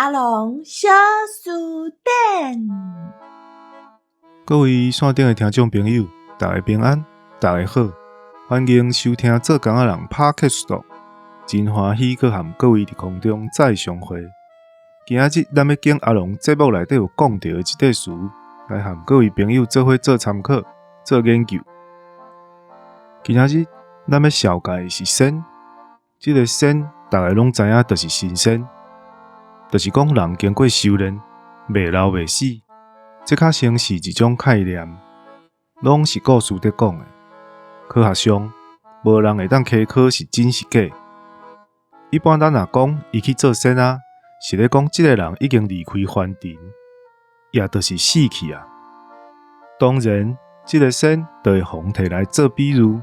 阿龍小辭典。各位線頂的聽眾朋友，大家平安，大家好，歡迎收聽做工仔人 Podcast，真歡喜閣和各位佇空中再相會。今仔日咱欲揀阿龍節目內底有講著的一塊詞，來和各位朋友做伙做參考、做研究。今仔日咱欲紹介的是仙，這个仙大家攏知影，就是神仙，就是講人經過修煉，袂老袂死，這較像是一種概念，攏是故事佇講的。科學上無人會當稽考是真是假。一般咱若講伊去做仙仔，是咧講這个人已經離開凡塵，也就是死去啊。當然，這个仙就會予人提來做比喻，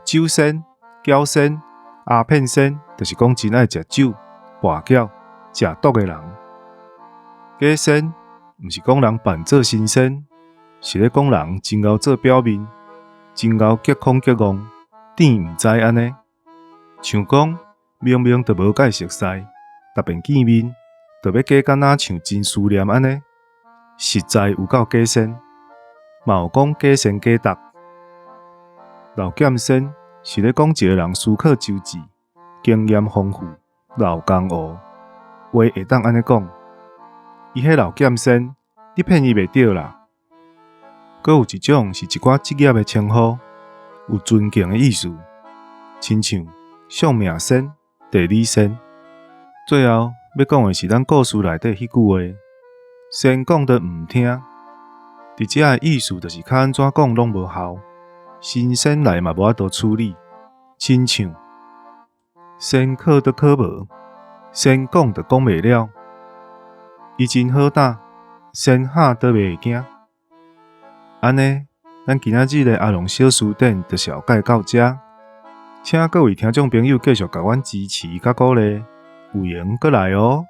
酒仙、餃仙、鴉片仙，就是講真愛食酒、跋筊、食毒的人。假仙毋是講人扮做神仙，是咧講人真𠢕做表面，真𠢕激空激戇，碘毋知按呢。像講明明就無共伊熟似，逐遍見面就欲假敢若像真思念按呢，實在有夠假仙。嘛有講假仙假毒。老劍仙是咧講一个人思考周至，經驗豐富，老江湖。話會當按呢講，伊彼老劍仙，你騙伊袂著啦。閣有一種是一寡職業的稱呼，有尊敬的意思，親像相命仙、地理仙。最後欲講的是咱故事內底彼句話：仙講都毋聽。佇遮的意思就是較按怎講攏無效，神仙來嘛無法度處理，親像仙考都考無，仙講都講袂了。伊真好膽，仙嚇都袂會驚。按呢，咱今仔日的阿龍小辭典就紹介到遮，請各位聽眾朋友繼續共阮支持佮鼓勵，有閒閣來哦。